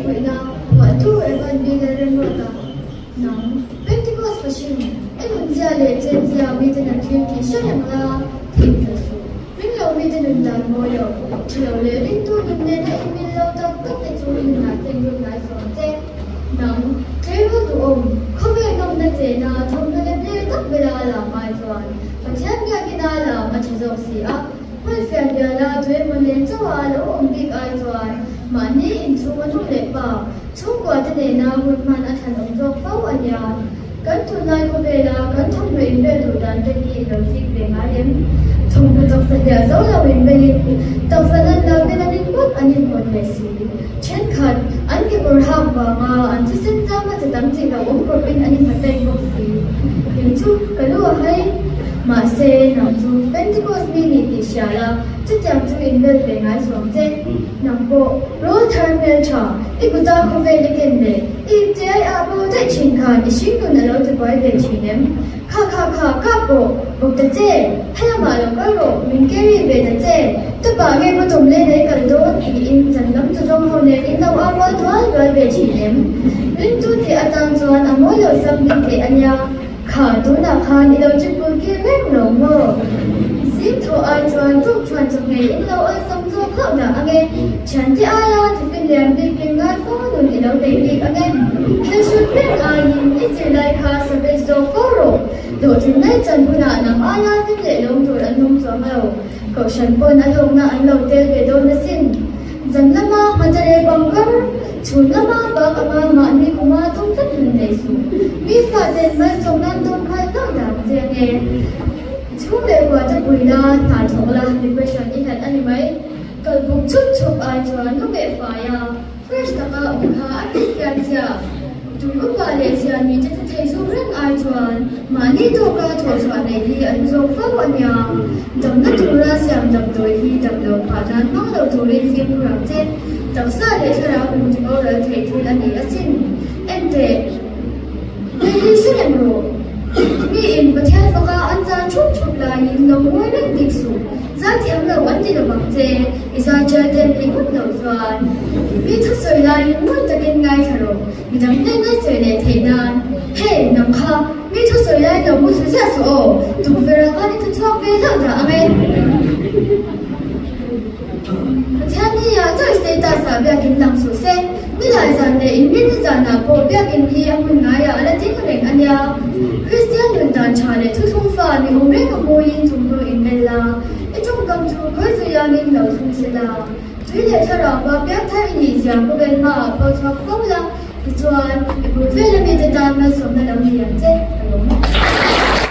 fuihna phuahtu Evan Bill-a remruata nang Pentecost fahrin i nunzia leh chentzia miten an thlir tih hre reng la, theihnghilh suh. Ringlo mite nun dan mawi lo, ṭha lo leh ringtu nun nena inmil lo tak tak te chu i nunah ten lut ngai suh ang che. Nang, tleirawl duhawm, khawvel nawmna chena thawmhnaw lem leh tak bela lam ai chuan Pathian biakina lam a ṭha zawk si a, hmun fian biala tuemaw nen chauha lo awm bik ai chuan mahni inchhunga nu leh pa, Chhungkua te nena hun hman a thlan awm zawk fo a nia. Kan tunlai khawvela kan thawmhnaw inbel duh dan te hi i lo chik ve ngai em? Thawmhnaw taksa hliah zo lo inbelin taksa lan lo bel an inpawt an inhawn leh si. Thenkhat, an kekawr hak vanga an thisen zam a che tam tih lo awm khawpin an inhmataih bawk si. Kei chu ka lu a hai. Mahse, nang chu Pentecost mi nih tih hria la, chutiang chu inbel ve ngai suang che. Nang pawh rawl thar hmel tha, i kuta khawvel i ken leh i iptiai ah bo daih thin khan i hringnun a lo ti buai ve thin em? Kha kha kha kap rawh, bawk ta che, helamah lo kal rawh, min carry ve ta che, tupah nge bottom lane a i kal dawn tiin zan lam chu zawng ho nen in lo au rual dual dual ve thin em? Ringtu tih atan chuan a mawi lo sam bik teh a nia. Kha tunah khan i lo chipul kir reng lo maw? Zing thawh ai chuan tuk chuan chawhmeh in lo awlsam zawk hlauh dah ange. Thiante aia tiffin lian bik in ngai fo nun i lo nei bik ange. Thil hrut reng aiin i zirlai kha service zawk fo rawh. Hlawhtling mai chan hunah nang aia hlim leh lawm tur an awm chuang lo. Kohhran pawn a hlawkna an lo tel ve dawn asin. Zan lama hmatare bang kar, chhun lama bak anga mahni kuma tum tlat han nei suh. Mi faten malsawm nan dawn phal hlauh dan che ange. Chhung leh kua te pui la, hna thawk la, depression i hlat a ni mai. Kal buk chhup chhup ai chuan lu meh fai a. Fresh taka awm kha a Kristian zia, tui upa leh zia mi te thei zuk reng ai chuan mahni tawka thawhchhuah neih hi an zawk fo a nia. Damna tura siam damdawi hi dam lo phah nan hmang lo turin fimkhur ang che. Taksa leh thlarau min ti boral theih thil a ni asin. Enteh, hei hi hre reng rawh. Miin Pathian faka an zar thup thup laiin lo ngawi reng bik suh. Zaithiam lo an ti lovang che, i zai ṭial te nih ngawt loh chuan. Mi thusawi laiin ngun takin ngaithla rawh, midang hnena sawi leh theih nan. Hey, nang kha, mi thusawi lai lo mu thlu ziah suh aw, tukverh ah khan i thu chhuak ve hlauh dah ang e. Pathian hi ah chawi status ah biakin lang suh se, nilai zan leh inrinni zanah pawh biakin hi a hmun ngaiah a la ding reng a nia. Kristian nun dan tha leh thuthlung fa ni awm reng a mawiin thawmhnaw inbel la, i tawngkam chu khawi chu iangin lo thlung se la, tui leh thlarau pa piang thar i nih zia khawvel hmaah pho chhuak fo la, tichuan i bul vel a mite tan malsawmna lo ni ang che.